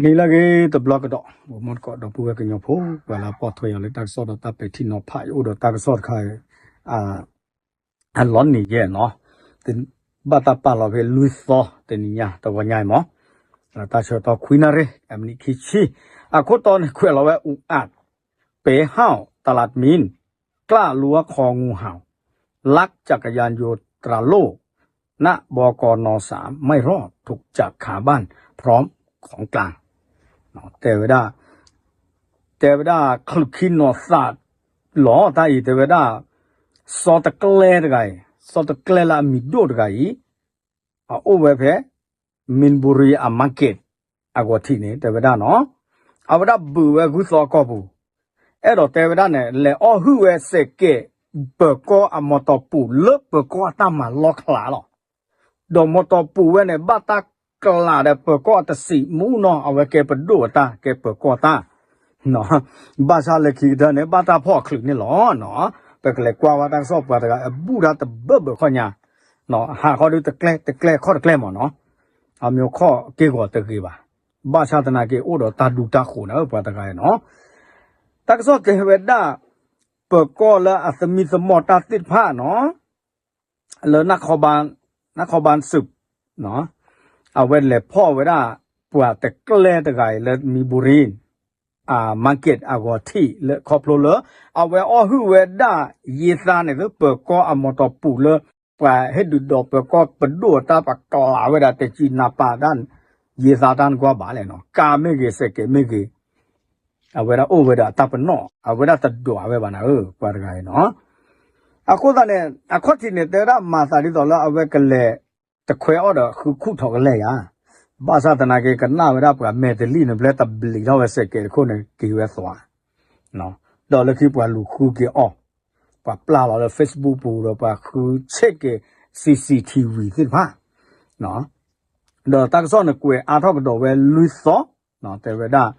နံၤလၢအဂ့ၤတဘျီကဒီး ဂီၤမီတကိးဒီပုၢ်ဝဲၢ်ကညီဖိ ပှၤလၢအပိာ်ထွဲအီၤလၢတၢ်ကစီၣ်ဒီးတၢ်ပဲာ်ထံနီၤဖးအံၤ အိၣ်ဒီးတၢ်ကစီၣ်တခါအံၤ အလီၤနံၤယဲၢ်နီၤ, ဘၣ်တၢ်ပာ်လီၤဖဲလွံၢ်သီတနံၤညါ တဂီၤညါအံၤမး, တၢ်ဆၢကတီၢ်ခွံနၣ်ရံၣ် အမံးနံးခံဆံ, အခိၣ်တီန့ၣ်ခွဲးလီၤဝဲ အူးအး ပဲဟၣ် တလးမံၣ် กล้าลัวคองูเห่า ลักจักรยานยนต์ตราโล่ ณ บกน. สาม ไม่รอด ถูกจับคาบ้าน พร้อมของกลาง တဲဝဲဒၣ်, တဲဝဲဒၣ် ချုးခံနီၤသးလီၤတၢ်အံၤ တဲဝဲဒၣ် စီၤတကျဲတဂၤအံၤ စီၤတကျဲလၢအမံၤဒိၣ်တဂၤအံၤ အအိၣ်ဝဲဖဲ မံၣ်ဘူရံအ market အဂီၤထံးန့ၣ် တဲဝဲဒၣ်နီၤ, အဝဲဒၣ်ဘုးဝဲဂုၢ်သီအကီၢ်ပူၤ, အဲၣ်ဒိးတဲဝဲဒၣ်န့ၣ် လဲၤအီၣ်ဟုၣ်ဝဲစဲးကဲး ပၢၤကီၢ်အမီတီပူၤလၢပၢၤကီၢ်အတၢ်မၤလီၢ်ချါလီၤ. ဒီးမီတီပူၤဝဲန့ၣ် ဘၣ်တၢ်ကျးဒီးပၢၤကီၢ်အတစံးမူနီၤ အဝဲကဲပဒိၣ်အတၢ် ကဲပၢၤကီၢ်တၢ် ဘၣ်ဆၣ်လၢခံကတၢၢ်န့ၣ် ဘၣ်တၢ်ဖီၣ်အချုးန့ၣ်လီၤ. ပကလဲၤကွၢ်ဝဲတၢ်ကစီၣ်ပှၤတဂၤ အဘူၣ်တၢ်တဘၢဘၢခီၣ်ညါ, ဟးခီဒုတကျဲတကျဲခီၣ်တကျဲမ့ၢ်နီၤ, အမ့ၢ်ခီၣ်က့ၢ်ဂီၤတဂ့ၤဘၣ်, ဘၣ်ဆၣ်သနာ်က့ အိၣ်ဒီးတၢ်ဒူတၢ်ဃိးန့ၣ် ပှၤတဂၤအံၤနီၤ, တၢ်ကစီၣ်တဲဝဲဒၣ် ပၢၤကီၢ်လၢအသမံသမိးတၢ်သ့ၣ်တဖၣ်နီၤ လၢ နခီဘၣ်စူး အဝဲလဲၤဖီၣ်ဝဲဒၣ် ပှၤတကျဲတဂၤအံၤလၢမံၣ်ဘူရံ အ market အဂီၤထံးလၢခီဖျိလၢ အဝဲအီၣ်ဟုၣ်ဝဲဒၣ် ယ့သးန့ၣ် လၢပၢၤကီၢ်အမီတီပူၤလၢ ပှၤဟ့ၣ်ဒုးဒီးပၢၤကီၢ်ပဒိၣ်အတၢ်ပကျးဝဲဒၣ် တကံနးပာ်တၢ် ယ့သးတၢ်နကွၢ်ဘၣ်လဲၣ်နီၤ, ကါမ့ၢ်ဂ့ၤ စဲးကဲးမ့ၢ်ဂ့ၤ အဝဲဒၣ်အိၣ်ဝဲဒၣ်အတၢ်ပနီၣ် အဝဲဒၣ်တဒွးဝဲဘၣ်နၤဧၢ ပှၤတဂၤအံၤနီၤ, အဃိသတးန့ၣ် အခီၣ်ထံးန့ၣ် တဲဝဲဒၣ်မၤသးဒ်သိးလၢအဝဲကလဲၤတခွဲးအီၣ်ဒီးဃုခူၣ်ထီၣ်ကလဲာ်ယါ, ဘၣ်ဆၣ်သနာ်က့ ကနၣ်ဝဲဒၣ်ပှၤမဲာ်တလံၣ်န့ၣ် ဘျဲတဘျံးထီၣ်ဝဲစဲးကဲးတခိၣ်န့ၣ် က့ၤဝဲသွး, ဒီးလၢခံပှၤလူၤဃုက့ၤအီၣ်, ပှၤပျၢ်လီၤလၢ Facebook ပူၤဒီးပှၤဃုဆဲးက့ၤ CCTV သ့ၣ်တဖၣ် ဒီးတၢ်ကစီၣ်န့ၣ်ကွဲးအါထီၣ်ကဒီးဝဲလွံၢ်သီ, တဲဝဲဒၣ်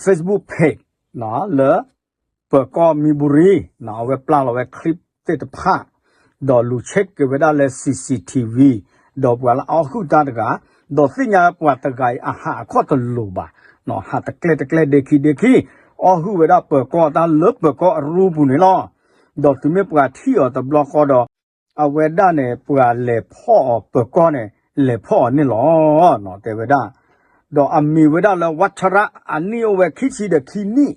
Facebook page လၢ ပၢၤကီၢ်မံဘူရံ အဝဲပျၢ်လီၤဝဲ clip သ့ၣ်တဖၣ်, ဒီးလူၤဆဲးက့ၤဝဲဒၣ်လၢ CCTV, ဒီးပှၤလၢအီၣ်ဟုၣ်တၢ်တဂၤ, ဒီးသ့ၣ်ညါပှၤတဂၤအံၤအဟးအခီၣ်တလိၤဘၣ်, ဟးတကျဲတကျဲဒ့ခံဒ့ခံ, အီၣ်ဟုၣ်ဝဲဒၣ်ပၢၤကီၢ်တၢ်လၢပၢၤကီၢ်အရူပူၤန့ၣ်လီၤ. ဒီးတုၤမ့ၢ်ပှၤထံၣ်အီၤတဘျီဃီဒီး အဝဲဒၣ်န့ၣ် ပှၤလဲၤဖီၣ်အီၤပၢၤကီၢ်န့ၣ် လဲၤဖီၣ်အီၤန့ၣ်လီၤ, တဲဝဲဒၣ်, ဒီးအမံၤဝဲဒၣ်လၢ ဝၣ်ချရ�ၣ် အနံၣ်အိၣ်ဝဲခံဆံဒီးခံနံၣ်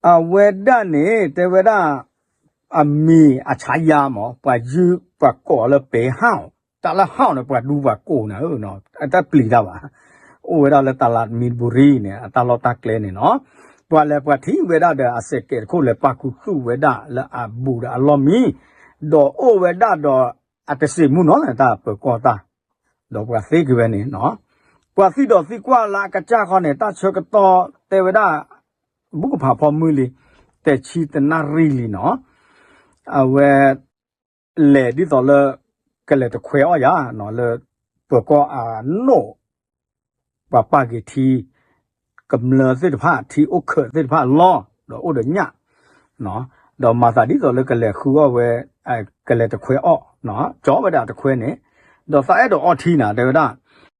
အဝဲဒၣ်န့ၣ် တဲဝဲဒၣ် အမံၤအဆါယါမး ပှၤယုၢ်ပှၤကိးလၢပဲဟၣ်, တၢ်လၢဟၣ်န့ၣ် ပှၤဒူပှၤကိးနၤဧၢ, အတၢ်ပျံၤတၢ်ဘၣ်, အိၣ်ဝဲဒၣ်လၢတလးမံဘူရံန့ၣ် အတၢ်လီၢ်တၢ်ကျဲန့ၣ်နီၤ, ပှၤလဲၤပှၤထံၣ်ဝဲဒၣ်ဒီးအစဲးကဲးတခိၣ်လဲၤပာ်ခူသူၣ်ဝဲဒၣ်လၢအဘူးဒီးအလီၢ်မံ, ဒီးအိၣ်ဝဲဒၣ်ဒီး အတစံးမူနီၤ တၢ်ပၢၤကီၢ်တၢ် ဒီးပှၤသ့က့ၤဝဲန့ၣ်နီၤ, ပှၤသံဒီးသံကွၢ်လၢအကစၢ်ခီန့ၣ် တၢ်ဆၢကတီၢ်တဲဝဲဒၣ် ဘူးကဖးဖီမုၢ်လံ, တဲဆံတနၣ်ရံၣ်လံနီၤ, အဝဲ လဲၤဒ်သိးလၢ ကလဲၤတခွဲးအီၣ်ယါ လၢပၢၤကီၢ်အနိၣ် ပှၤပာ်က့ၤထံ ကမျၢၢ်သ့ၣ်တဖၣ် ထံအိၣ်ခၢးသ့ၣ်တဖၣ်အလီၢ် ဒီးအိၣ်ဒီးညၣ်, ဒီးမၤသးဒ်သိးလၢကလဲၤဃုအီၣ်ဝဲ ကလဲၤတခွဲးအီၣ်, ကၠီဝဲဒၣ်တခွဲးန့ၣ်, ဒီးသးအဲၣ်ဒိးအီထံနၤ တဲဝဲဒၣ်,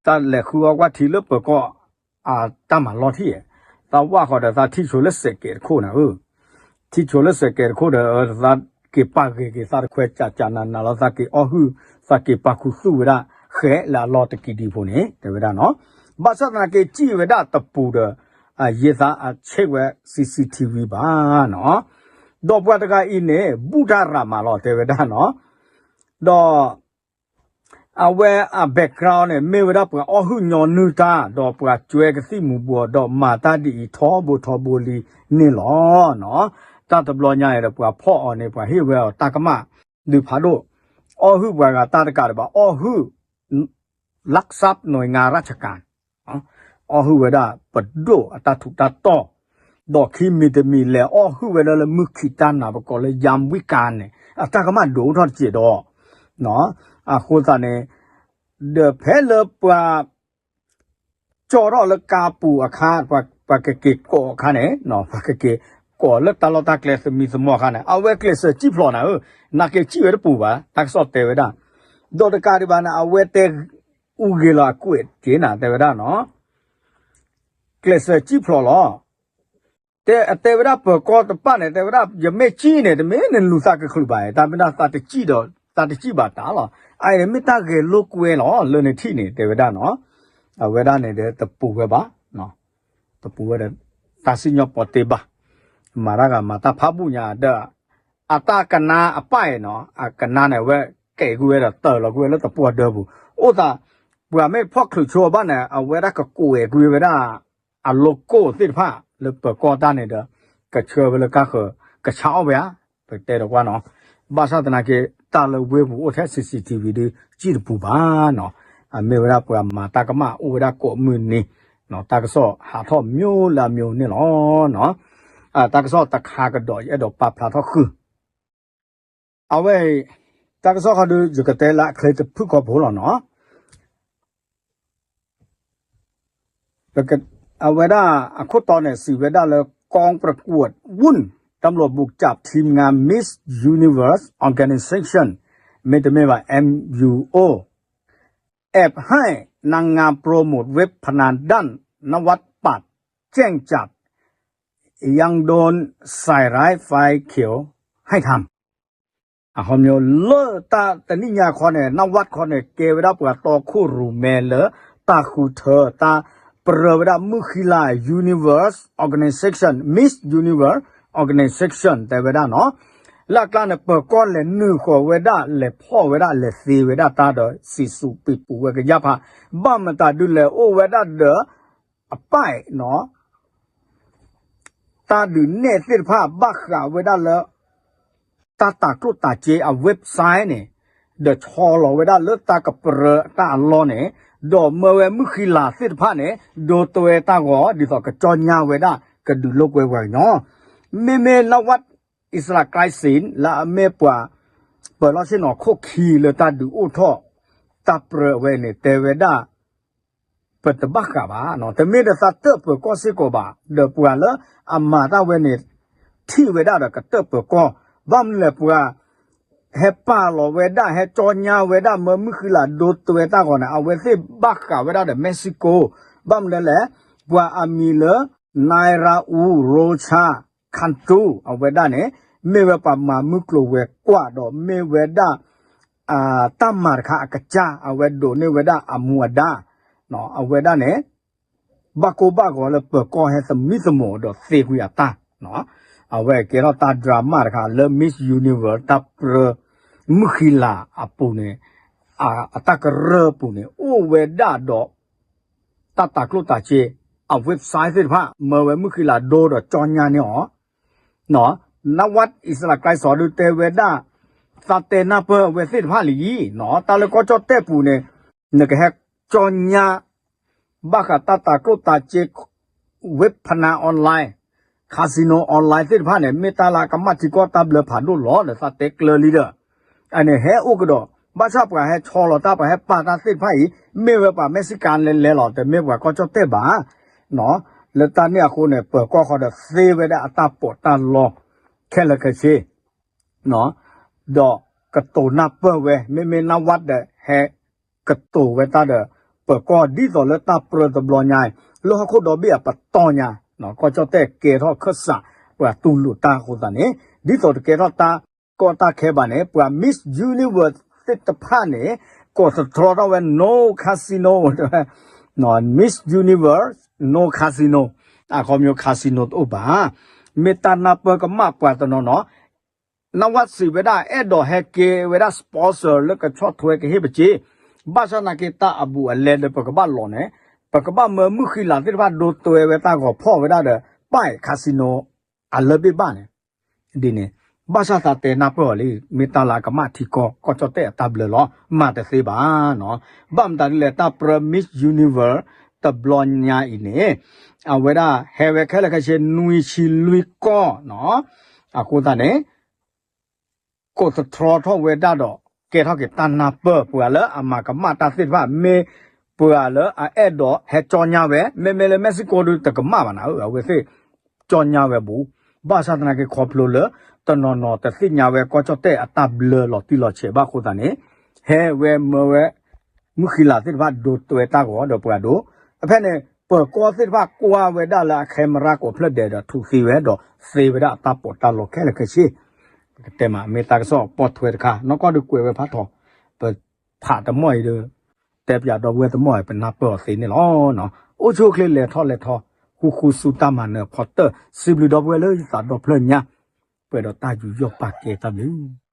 တၢ်လဲၤဃုအီၣ်ကွၢ်ထံလၢပၢၤကီၢ်အတၢ်မၤလီၢ်ထံၣ်, သးဝၢ်ဃီဒီးသးထံၣ်ဆိလၢစဲးကဲးတခိၣ်နၤဧၢ ထံၣ်ဆိလၢစဲးကဲးတခိၣ်ဒီး သးက့ၤပာ်ဂ့ၤက့ၤသးတခွဲး ကၠးကၠးနးနးလီၤ သးက့ၤအီၣ်ဟုၣ် သးက့ၤပာ်ခူသူၣ်ဝဲဒၣ် ဃဲလၢအလီၢ်တကံဒံဖိန့ၣ် တဲဝဲဒၣ်နီၤ, ဘၣ်ဆၣ်သနာ်က့ ကံၣ်ဝဲဒၣ်တပူၤဒီး ယဲသးအဆဲးဝဲ CCTV ဘၣ်နီၤ, ဒီးပှၤတဂၤအံၤန့ၣ် ဘူၣ်တၢ်ရၤမးလီၤ တဲဝဲဒၣ်နီၤ, ဒီး အဝဲအ background န့ၣ် မ့ၢ်ဝဲဒၣ်ပှၤအီၣ်ဟုၣ်ညီနုၢ်တၢ် ဒီးပှၤကွဲကသံၣ်မူၤဘှီး ဒီးမၤတၢ်ဒ်အံၤထီဘိထီဘိလံန့ၣ်လီၤ. တၢ်တဘျီညါအံၤဒီး ပှၤဖီၣ်အီၤန့ၣ် ပှၤဟ့ၣ်ဝဲအီၤတၢ်ကမၣ်ဒုးဖးဒိၣ်, အီၣ်ဟုၣ်ပှၤဂၤတၢ်တကးဒံးဘၣ် အီၣ်ဟုၣ် ลักทรัพย์หน่วยงานราชการ အီၣ်ဟုၣ်ဝဲဒၣ်ပဒိၣ်အတၢ်ထူးတၢ်တီၤ, ဒီးခံမံၤတမံၤလဲၤအီၣ်ဟုၣ်ဝဲဒၣ်လၢမုၢ်ခံးတၢ်နၤ ပကိးလၢ ยามวิกาล န့ၣ် အတၢ်ကမၣ်ဒိၣ်ထီၣ်တစဲးဒီး, အဃိသတးန့ၣ် ဒီးဖဲလၢပှၤ ကၠီထီၣ်လၢကါပူၤအခါ ပှၤကက့ၤကိးအခါန့ၣ် ပှၤကက့ၤ ကိးလၢတၢ်လီၢ်တၢ်ကျဲသမံသမိးအခါန့ၣ် အဝဲကျဲးစၢးစံၣ်ဖျိးနၤဧၢ, နာ်က့စံၣ်ဝဲတပူၤဘၣ် တၢ်ကစီၣ်တဲဝဲဒၣ်, ဒီးတကးဒံးဘၣ်န့ၣ် အဝဲတဲအူဂ့ၤလီၤအကွဲးက့ၤနၤ တဲဝဲဒၣ်နီၤ, ကျဲးစၢးစံၣ်ဖျိးလီၤ တဲ အတဲဝဲဒၣ်ပၢၤကီၢ်တဖၣ်န့ၣ် တဲဝဲဒၣ် ယမ့ၢ်စံၣ်န့ၣ် တမ့ၢ်နလူၤသးကချုးဘၣ်, တၢ်မ့ၢ်ဒၣ်သးတစံၣ်ဒီး သးတစံၣ်ဘၣ်တၢ်လီၤ. အအံၤန့ၣ်မ့ၢ်တၢ်ဂဲၤလိာ်ကွဲလီၤ လၢနထံၣ်န့ၣ် တဲဝဲဒၣ်နီၤ. အဝဲဒၣ်န့ၣ်ဒီးတပူၤဝဲဘၣ်, တပူၤဝဲဒီး တၢ်စံၣ်ညီၣ်ပီတ့ဘၣ်, မၤတၢ်ဂၤမၤတၢ်ဖးဘူၣ်ညါဒီး အတၢ်ကနါအပၢ်အံၤနီၤ အကနါန့ၣ် အဝဲကဲာ်ကွံာ်ဝဲဒီးတၢၢ်လီၤကွံာ်ဝဲလၢတပှီၢ်ဒၢပူၤ, အိၣ်သး ပှၤမ့ၢ်ဖီၣ်ချုးဆိအဘၣ်န့ၣ် အဝဲဒၣ်ကကွဲးကွံာ်ဝဲဒၣ် အ logo သ့ၣ်တဖၣ်လၢပၢၤကီၢ်တၢ်န့ၣ်ဒီး ကဆှၢဝဲလၢကါဃၢၤ ကဆါအီၣ်ဝဲဧါ, ပတဲဒီးကွၢ်နီၤ, ဘၣ်ဆၣ်သနာ်က့ တၢ်လၢဝ့ၢ်ပူၤအိၣ်ထဲ C C T V ဒုး စံၣ်တပူၤဘၣ်နီၤ, အမ့ၢ်ဝဲဒၣ်ပှၤမၤတၢ်ကမၣ်အိၣ်ဝဲဒၣ်ကိးမုၢ်နံၤ, တၢ်ကစီၣ်ဟးထီၣ်မျိုးလၢအမျိုးန့ၣ်လီၤ. တၢ်ကစီၣ်တခါကဒီး ယအဲၣ်ဒိးပာ်ဖျါထီၣ်ဃုာ် အဝဲအံၤ တၢ်ကစီၣ်ခီဒုး ယကတဲလၢအချ့တဖုၣ်ကီၢ်ဖိလီၤနီၤ. အဝဲဒၣ်အခိၣ်တီန့ၣ် စံးဝဲဒၣ်လၢ กองประกวดวุ่น ตำรวจบุกจับทีมงาน Miss Universe Organization မ့တမ့ၢ်ဘၣ် M U O แอบให้นางงามโปรโมทเว็บพนันด้านนวัดปัดแจ้งจับ ยังโดนใส่ร้ายไฟเขียวให้ทำ အခီပညီလၢတၢ်တနံၣ်ညါခီန့ၣ် နဝတ်ခီန့ၣ် ကဲဝဲဒၣ်ပှၤတီခိၣ်ရိၣ်မဲလၢ တၢ်ဃုထၢတၢ်ပြၢဝဲဒၣ်မုၢ်ဃံလၤ Universe Organization Miss Universe Organization တဲဝဲဒၣ်နီၤ, လၢအကျါန့ၣ် ပၢၤကီၢ်လဲၤနုာ်ဃီၤဝဲဒၣ် လဲၤဖီၣ်ဝဲဒၣ် လဲၤသ့ဝဲဒၣ်တၢ်ဒီး စံးဆူၣ်ပံးပူၤဝဲကယၢ်ဖး, ဘၣ်မတၤဒုးလဲၣ်အိၣ်ဝဲဒၣ်ဒီး အပၢ်နီၤ တၢ်ဒုးနဲၣ်သ့ၣ်တဖၣ်ဘၣ်ဃးဝဲဒၣ်လၢ တၢ်တၤကျိၣ်တၤစ့အ website န့ၣ်, ဒီးဆီလီၤဝဲဒၣ်လၢတၢ်ကပြၢတၢ်အလီၢ်န့ၣ်, ဒီးမၢဝဲမုၢ်ဃံလၤသ့ၣ်တဖၣ်န့ၣ် ဒိတွဲတၢ်ဂီၤ ဒ်သိးကကၠီညါဝဲဒၣ် ကဒုးလိာ်ကွဲပှၤကညီ, မ့မ့ၢ် နဝတ် อิสระไกรศิลป์ လၢအမ့ၢ်ပှၤ ပၢၤလီၢ်ဆ့ၣ်နီၤခိၣ်ခံလၢတၢ်ဒုးအိၣ်ထီၣ် တၢ်ပြၢအဝဲန့ၣ် တဲဝဲဒၣ် ပတဘၣ်ဃးဘၣ်, တမ့ၢ်ဒီးသးတၢၣ်ပၢၤကီၢ်စ့ၢ်ကီးဘၣ်, ဒီးပှၤလၢအမၤတၢ်ဝဲန့ၣ် ထံၣ်ဝဲဒၣ်ဒီးကတၢၣ်ပၢၤကီၢ်, ဘၣ်မနုၤလဲၣ်ပှၤ ဟဲပာ်လီၤဝဲဒၣ် ဟဲကၠီညါဝဲဒၣ် မၢမုၢ်ဃံလၤဒိတွဲတၢ်ဂီၤန့ၣ် အဝဲသ့ၣ်ဘၣ်ဃးဝဲဒၣ်ဒီး Mexico, ဘၣ်မနုၤလဲၣ် ပှၤအမံၤလၢ Naira Wu Rocha Cantu အဝဲဒၣ်န့ၣ် မ့ၢ်ဝဲပှၤမၤမုၢ်ကျိၤဝဲၤကွာ်ဒီးမ့ၢ်ဝဲဒၣ် တၢ်မၤတခါအကစၢ် အဝဲဒိးန့ၢ်ဝဲဒၣ်အမူအဒါ, အဝဲဒၣ်န့ၣ် ဘၣ်ကိၢ်ဘၣ်ဂီၤလၢပၢၤကီၢ်ဟဲသမံသမိးဒီးသ့ကွံာ်အတၢ်, အဝဲကဲထီၣ်တၢ် drama တခါလၢ Miss Universe တၢ်ပြၢ မုၢ်ဃံလၤအပူၤန့ၣ်, အတၢ်ကရၢပူၤန့ၣ် အိၣ်ဝဲဒၣ်ဒီး တၢ်တၤကျိၣ်တၤစ့ အ website သ့ၣ်တဖၣ် မၢဝဲမုၢ်ဃံလၤဒိဒီးကၠီညါန့ၢ်အီၤ နဝတ် อิสระไกรศิลป์ ဒုးတဲဝဲဒၣ် သးတဲနၢ်ပၢၢ်အဝဲသ့ၣ်တဖၣ်လံ, တၢ်လၢကီၢ်ကၠီၣ်တဲၣ်ပူၤန့ၣ် နကဟဲကၠီညါ ဘၣ်ဃးတၢ်တၤကျိၣ်တၤစ့ web ဖနါ online casino online သ့ၣ်တဖၣ်န့ၣ် မ့ၢ်တၢ်လၢအကမၣ်ထံကီၢ်တၢ်ဘျၢဖးဒိၣ်လီၤဒီးသးတဲကျၢၤလံဒီး အန့ၣ်ဟဲအိၣ်ကဒီး ဘၣ်ဆၣ်ပှၤဟဲဆီလီၤတၢ် ပှၤဟဲပာ်တၢ်သ့ၣ်တဖၣ်အံၤ မ့ၢ်ဝဲပှၤ Mexican လဲၤလဲၤလီၤ တမ့ၢ်ပှၤကီၢ်ကၠီၣ်တဲၣ်ဘၣ် လၢတၢ်န့ၣ်အဃိန့ၣ် ပၢၤကီၢ်ဃီဒီးသ့ဝဲဒၣ်အတၢ်ပီးတၢ်လီ ခဲလၢာ်ခဲဆ့ ဒီးကတိၤနၢ်ပၢၢ်ဝဲ မ့မ့ၢ်နဝတ်ဒီးဟဲကတိၤဝဲတၢ်ဒီး ပၢၤကီၢ်ဒ်သိးလၢတၢ်ပြၢတဘျီညါ လၢဟီၣ်ခိၣ်ဒီဘ့ၣ်အပတီၢ်ညါ ကီၢ်ကၠီၣ်တဲၣ်ကဲထီၣ်ခၢၣ်စး ပှၤတူၢ်လိာ်တၢ်အဃိသတးန့ၣ် ဒ်သိးတကဲထီၣ်တၢ်ကီတၢ်ခဲဘၣ်န့ၣ် ပှၤ Miss Universe သ့ၣ်တဖၣ်န့ၣ် ကိးသတြီထီၣ်ဝဲ no casino တဲဝဲ Miss Universe no casino အခီပညီ casino တအိၣ်ဘၣ် မ့ၢ်တၢ်နၢ်ပၢၢ်ကမၣ်ပှၤတနီၤနီၤ နဝတ်စံးဝဲဒၣ် အဲၣ်ဒိးဟဲကဲဝဲဒၣ် sponsor လၢကဆီၣ်ထွဲကဟ့ၣ်ပစ့ ဘၣ်ဆၣ်သနာ်က့တၢ်အဘူးအလဲလၢပကဘၣ်လီၤန့ၣ် ပကဘၣ်မၢမုၢ်ဃံလၤသ့ၣ်တဖၣ်ဒိတွဲဝဲတၢ်ဂီၤဖီၣ်ဝဲဒၣ်ဒီး ပၢ် casino အလၢဘ့ၣ်ဘၣ်န့ၣ် ဒ်န့ၣ် ဘၣ်ဆၣ်သးတဲနၢ်ပၢၢ်အီၤလံ မ့ၢ်တၢ်လၢအကမၣ်ထံကီၢ် ကီၢ်ကၠီၣ်တဲၣ်အတၢ်ဘျၢလီၤ မၤတသ့ဘၣ်နီၤ ဘၣ်မတၤဒ်လဲၣ် တၢ်ပြၢ Miss Universe တဘျီညါအံၤန့ၣ် အဝဲဒၣ်ဟဲဝဲခဲလၢာ်ခဲဆ့ နွံဆံလွံၢ်ကီၢ်နီၤ အဃိသတးန့ၣ် ကိးသတြီထီၣ်ဝဲဒၣ်ဒီး ကဲထီၣ်က့ၤတၢ်နၢ်ပၢၢ် ပှၤလၢအမၤကမၣ်တၢ်သ့ၣ်တဖၣ် မ့ၢ်ပှၤလၢအအဲၣ်ဒိးဟဲကၠီညါဝဲ မ့မ့ၢ်လၢ Mexico ဒုးတကမၣ်ဘၣ်နၤဧၢ အဝဲသ့ၣ်ကၠီညါဝဲဘူး ဘၣ်ဆၣ်သနာ်က့ခီဖျိလၢ တနီၤနီၤတသ့ၣ်ညါဝဲကီၢ်ကၠီၣ်တဲၣ်အတၢ်ဘျၢလီၤတံၢ်လီၤဆဲးဘၣ်အဃိသတးန့ၣ် ဟဲဝဲမၢဝဲ မုၢ်ဃံလၤသ့ၣ်တဖၣ်ဒိးတွဲတၢ်ဂီၤဒီးပှၤဒိၣ် အဖဲန့ၣ် ပၢၤကီၢ်သ့ၣ်တဖၣ်ကွၢ်ဝဲဒၣ်လၢအ camera ကိးဖျၢၣ်ဒဲးဒီးထူးသ့ဝဲဒီးသ့ဝဲဒၣ်အတၢ်ပီးတၢ်လီခဲလၢာ်ခဲဆ့ ပကတဲမးမ့ၢ်တၢ်ကစီၣ်ပီၣ်ထွဲတခါ နီၢ်ကီၢ်ဒုးကွဲးဝဲဖးထီ ပဖးတမီၢ်အံၤဒီး တဲပၠးဒီပုၢ်ဝဲၢ်တမီၢ်အံၤ ပနၢ်ပၢၢ်အီၤသ့န့ၣ်လီၤ. အိၣ်ဆူၣ်အိၣ်ချ့လဲၤထီၣ်လဲၤထီ ဃူဃူဆူတၢ်မၤနၢၤဖီတၢၢ် စံးဘျုးဒီပုၢ်ဝဲၢ်လၢယသးဒီဖျၢၣ်ညါ ပှဲၤဒီးတၢ်ယူးယီၣ်ပာ်ကဲတၢ်ဘျုး